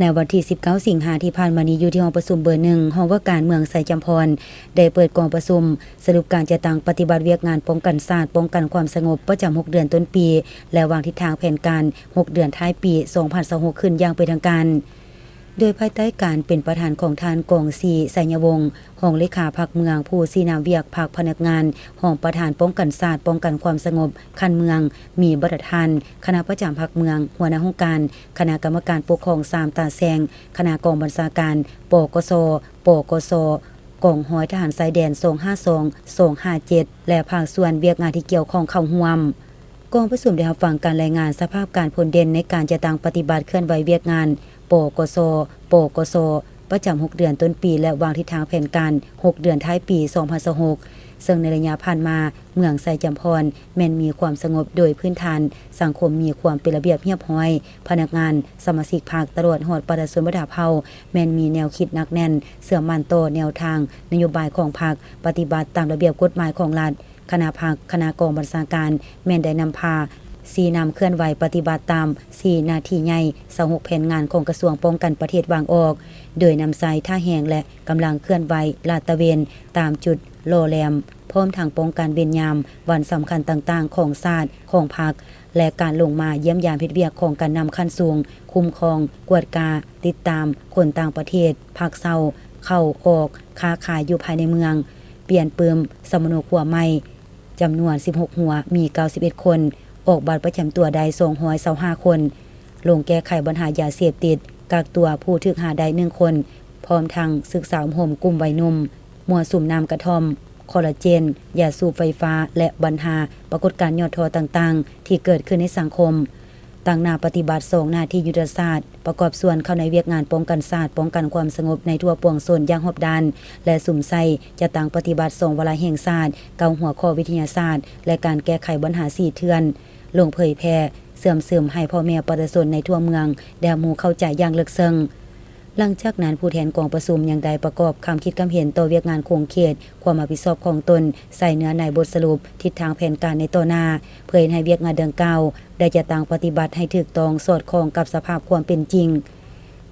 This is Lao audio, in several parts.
ໃນວັນທີສິບເກົ້າ ສິງຫາທີ່ຜ່ານມານີ້ ຢູ່ທີ່ຫ້ອງປະຊຸມເບີໜຶ່ງ ຫ້ອງວ່າການເມືອງໄຊຈຳພອນ ໄດ້ເປີດກອງປະຊຸມສະຫຼຸບການຈັດຕັ້ງປະຕິບັດວຽກງານປ້ອງກັນຊາດ, ປ້ອງກັນຄວາມສະຫງົບປະຈຳຫົກເດືອນຕົ້ນປີ ແລະ ວາງທິດທາງແຜນການຫົກເດືອນທ້າຍປີສອງພັນຊາວຫົກ ຂຶ້ນຢ່າງເປັນທາງການ. ໂດຍພາຍໃຕ້ການເປັນປະທານຂອງທ່ານ ກອງສີ ໄຊຍະວົງ ຮອງເລຂາພັກເມືອງ, ຜູ້ຊີ້ນຳວຽກພັກພະນັກງານ, ຮອງປະທານປ້ອງກັນຊາດ, ປ້ອງກັນຄວາມສະຫງົບຂັ້ນເມືອງ, ມີບັນດາທ່ານຄະນະປະຈຳພັກເມືອງ, ຫົວໜ້າຫ້ອງການ, ຄະນະກຳມະການປົກຄອງສາມຕາແຊງ, ຄະນະກອງບັນຊາການ ປກສ, ປກສ, ກອງຮ້ອຍທະຫານຊາຍແດນສອງຫ້າສອງ ສອງຫ້າເຈັດ ແລະ ພາກສ່ວນວຽກງານທີ່ກ່ຽວຂ້ອງເຂົ້າຮ່ວມ. ກອງປະຊຸມໄດ້ຮັບຟັງການລາຍງານສະພາບການພົ້ນເດັ່ນໃນການຈັດຕັ້ງປະຕິບັດເຄື່ອນໄຫວວຽກງານ ປກສ, ປກສ ປະຈຳຫົກເດືອນຕົ້ນປີ ແລະ ວາງທິດທາງແຜນການຫົກເດືອນທ້າຍປີສອງພັນຊາວຫົກ ເຊິ່ງໃນໄລຍະຜ່ານມາ ເມືອງໄຊຈຳພອນແມ່ນມີຄວາມສະຫງົບໂດຍພື້ນຖານ, ສັງຄົມມີຄວາມເປັນລະບຽບຮຽບຮ້ອຍ, ພະນັກງານ, ສະມາຊິກພັກ ຕະຫຼອດຮອດປະຊາຊົນບັນດາເຜົ່າ ແມ່ນມີແນວຄິດໜັກແໜ້ນ, ເຊື່ອໝັ້ນຕໍ່ແນວທາງນະໂຍບາຍຂອງພັກ, ປະຕິບັດຕາມລະບຽບກົດໝາຍຂອງລັດ, ຄະນະພັກ, ຄະນະກອງບັນຊາການ ແມ່ນໄດ້ນຳພາຊີ້ນຳເຄື່ອນໄຫວປະຕິບັດຕາມສີ່ໜ້າທີ່ໃຫຍ່ ຊາວຫົກແຜນງານຂອງກະຊວງປ້ອງກັນປະເທດວາງອອກ, ໂດຍນຳໃຊ້ທ່າແຮງ ແລະ ກຳລັງເຄື່ອນໄຫວລາດຕະເວນຕາມຈຸດຫຼໍ່ແຫຼມ, ພ້ອມທັງປ້ອງກັນເວນຍາມວັນສຳຄັນຕ່າງໆຂອງຊາດ, ຂອງພັກ ແລະ ການລົງມາຢ້ຽມຢາມເຮັດວຽກຂອງການນຳຂັ້ນສູງ, ຄຸ້ມຄອງ, ກວດກາ, ຕິດຕາມຄົນຕ່າງປະເທດ, ພັກເຊົ່າ, ເຂົ້າ, ອອກ, ຄ້າຂາຍຢູ່ພາຍໃນເມືອງ, ປ່ຽນປຶ້ມສຳມະໂນຄົວໃໝ່ ຈຳນວນສິບຫົກຫົວ, ມີເກົ້າສິບເອັດຄົນ, ອອກບັດປະຈຳຕົວໄດ້ສອງຮ້ອຍຊາວຫ້າຄົນ, ລົງແກ້ໄຂບັນຫາຢາເສບຕິດ, ກັກຕົວຜູ້ຖືກຫາໄດ້ໜຶ່ງຄົນ, ພ້ອມທັງສຶກສາອົບຮົມກຸ່ມໄວໜຸ່ມ, ມົ້ວສຸມນ້ຳກະທ່ອມ, ຄໍລາເຈນ, ຢາສູບໄຟຟ້າ ແລະ ບັນຫາປາກົດການຫຍໍ້ທໍ້ຕ່າງໆ ທີ່ເກີດຂຶ້ນໃນສັງຄົມ. ຕັ້ງໜ້າປະຕິບັດສອງໜ້າທີ່ຍຸດທະສາດ, ປະກອບສ່ວນເຂົ້າໃນວຽກງານປ້ອງກັນຊາດ, ປ້ອງກັນຄວາມສະຫງົບໃນທົ່ວປວງຊົນຢ່າງຮອບດ້ານ ແລະ ສຸມໃສ່ຈັດຕັ້ງປະຕິບັດສອງວາລະແຫ່ງຊາດ, ເກົ້າຫົວຂໍ້ວິທະຍາສາດ ແລະ ການແກ້ໄຂບັນຫາສີ່ເທື່ອນ ລົງເຜີຍແຜ່ເຊື່ອມຊຶມໃຫ້ພໍ່ແມ່ປະຊາຊົນໃນທົ່ວເມືອງໄດ້ຮັບຮູ້ເຂົ້າໃຈຢ່າງເລິກເຊິ່ງ. ຫຼັງຈາກນັ້ນ, ຜູ້ແທນກອງປະຊຸມຍັງໄດ້ປະກອບຄຳຄິດຄຳເຫັນຕໍ່ວຽກງານຂົງເຂດຄວາມຮັບຜິດຊອບຂອງຕົນ ໃສ່ເນື້ອໃນບົດສະຫຼຸບທິດທາງແຜນການໃນຕໍ່ໜ້າ ເພື່ອເຮັດໃຫ້ວຽກງານດັ່ງກ່າວໄດ້ຈັດຕັ້ງປະຕິບັດໃຫ້ຖືກຕ້ອງສອດຄ່ອງກັບສະພາບຄວາມເປັນຈິງ.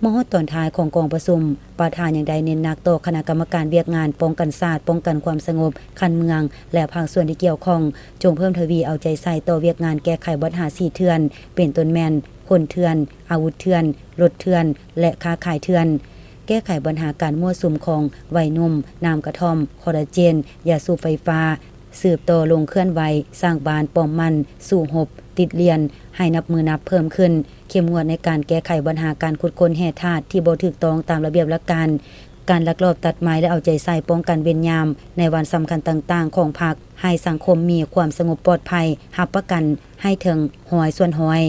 ມາຮອດຕອນທ້າຍຂອງກອງປະຊຸມ, ປະທານຍັງໄດ້ເນັ້ນໜັກຕໍ່ຄະນະກຳມະການວຽກງານປ້ອງກັນຊາດ, ປ້ອງກັນຄວາມສະຫງົບຂັ້ນເມືອງ ແລະ ພາກສ່ວນທີ່ກ່ຽວຂ້ອງ ຈົ່ງເພີ່ມທະວີເອົາໃຈໃສ່ຕໍ່ວຽກງານແກ້ໄຂບັນຫາສີ່ເຖື່ອນ ເປັນຕົ້ນແມ່ນ ຄົນເຖື່ອນ, ອາວຸດເຖື່ອນ, ລົດເຖື່ອນ ແລະ ຄ້າຂາຍເຖື່ອນ, ແກ້ໄຂບັນຫາການມົ້ວສຸມຂອງໄວໜຸ່ມ, ນ້ຳກະທ່ອມ, ຄໍລາເຈນ, ຢາສູບໄຟຟ້າ, ສືບຕໍ່ລົງເຄື່ອນໄຫວສ້າງບ້ານ, ປ້ອມໝັ້ນ, ສູ້ຮົບ, ຕິດລຽນ ໃຫ້ນັບມື້ນັບເພີ່ມຂຶ້ນ, ເຂັ້ມງວດໃນການແກ້ໄຂບັນຫາການຂຸດຄົ້ນແຮ່ທາດທີ່ບໍ່ຖືກຕ້ອງຕາມລະບຽບຫຼັກການ, ການລັກລອບຕັດໄມ້ ແລະ ເອົາໃຈໃສ່ປ້ອງກັນເວນຍາມໃນວັນສຳຄັນຕ່າງໆຂອງພັກ ໃຫ້ສັງຄົມມີຄວາມສະຫງົບປອດໄພ, ຮັບປະກັນໃຫ້ເຖິງຮ້ອຍສ່ວນຮ້ອຍ.